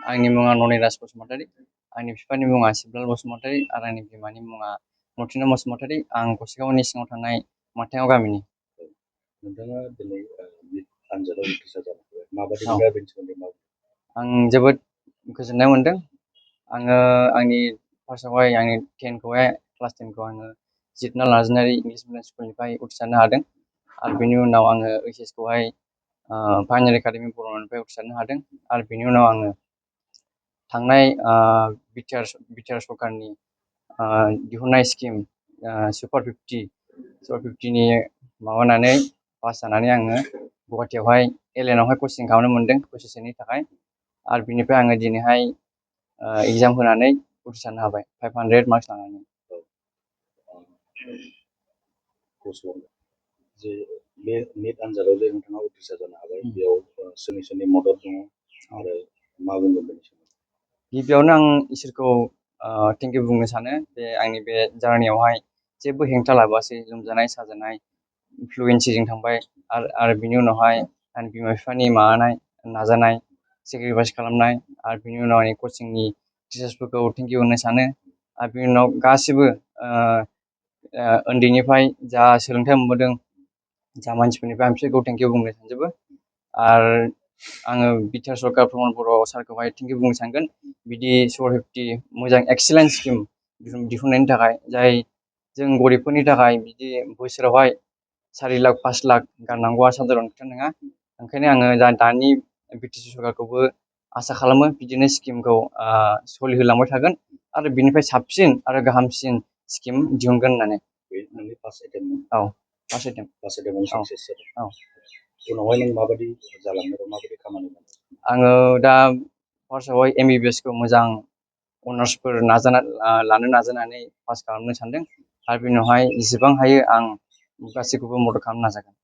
आंनि मुङा ननिराज बसुमतारी, आंनि बिफानि मुङा सिब्लाल बसुमतारी आरो आंनि बिमानि मुङा मथिना बसुमतारी। आं गसाइगावनि सिङाव थानाय माथायाव गामिनि। नोंथाङा दिनै आनजादाव उथ्रिसार जानो हाबाय, माबायदि मोनदों बेनि सोमोन्दै माबायदि? आं जोबोद गोजोननाय मोनदों। आङो आंनि फार्स्टआवहाय आंनि क्लास 10खौ आङो जितना नार्जारी इंलिश मिडियाम स्कुलनिफ्राय उथ्रिसारनो हादों आरो बेनि उनाव आङो ओइस खौहाय फाइनाल एकाडेमि बर'निफ्राय उथ्रिसारनो हादों आरो बेनि उनाव आङो थांनाय बिटिआर सरकारनि दिहुननाय स्किम सुपार 50नि माबानानै पास जानानै आङो गुवाहाटियावहाय एलएनआवहाय कचिं खालामनो मोनदों बोसोरसेनि थाखाय आरो बिनिफ्राय आङो दिनैहाय एग्जाम होनानै उथ्रिसारनो हाबाय 500 मार्क्स लानानै। जे बे नेट आनजादाव जे नोंथाङा उथ्रिसार जानो हाबाय, बेयाव सोरनि मदद दङ आरो मा बुंगोन बेनि सोमोन्दै? गिबियावनो आं इसोरखौ थेंक इउ बुंनो सानो जे आंनि बे जार्नियावहाय जेबो हेंथा लाबोआसै। लोमजानाय साजानाय फ्लुयेन्सिजों थांबाय आरो बिनि उनावहाय आंनि बिमा बिफानि नाजानाय सेक्रिफाइस खालामनाय आरो बिनि उनाव आंनि कचिंनि टिचार्सफोरखौ थेंक इउ होनो सानो आरो बिनि उनाव गासिबो उन्दैनिफ्राय जा सोलोंथाइ मोनबोदों जा मानसिफोरनिफ्राय आं बिसोरखौ थेंक इउ बुंनो सानजोबो आरो आङो बिटिआर सरकार प्रमद बर' सारखौहाय थेंक इउ बुंनो सानगोन बिदि सुपार 50 मोजां एक्सिलेन्ट स्किम दिहुननायनि थाखाय, जाय जों गरिबफोरनि थाखाय बिदि बोसोरावहाय 4 लाख 5 लाख गारनांगौआ साधारन खोथा नङा। ओंखायनो आङो दानि बिटिसि सरकारखौबो आसा खालामो बिदिनो स्किमखौ सोलिहोलांबाय थागोन आरो बिनिफ्राय साबसिन आरो गाहामसिन स्किम दिहुनगोन होननानै। बे नोंनि फार्स्ट एटेम्पमोन? औ, फार्स्ट एटेम्प। साक्सेस जादों। उनावहाय नों माबायदि जालांनो, माबायदि खामानि मावनो? आङो दा फार्स्टआवहाय एमबिबिएसखौ मोजां अनार्सफोर लानो नाजानानै पास खालामनो सानदों आरो बिनि उनावहाय जेसेबां हायो आं गासैखौबो मदद खालामनो नाजागोन।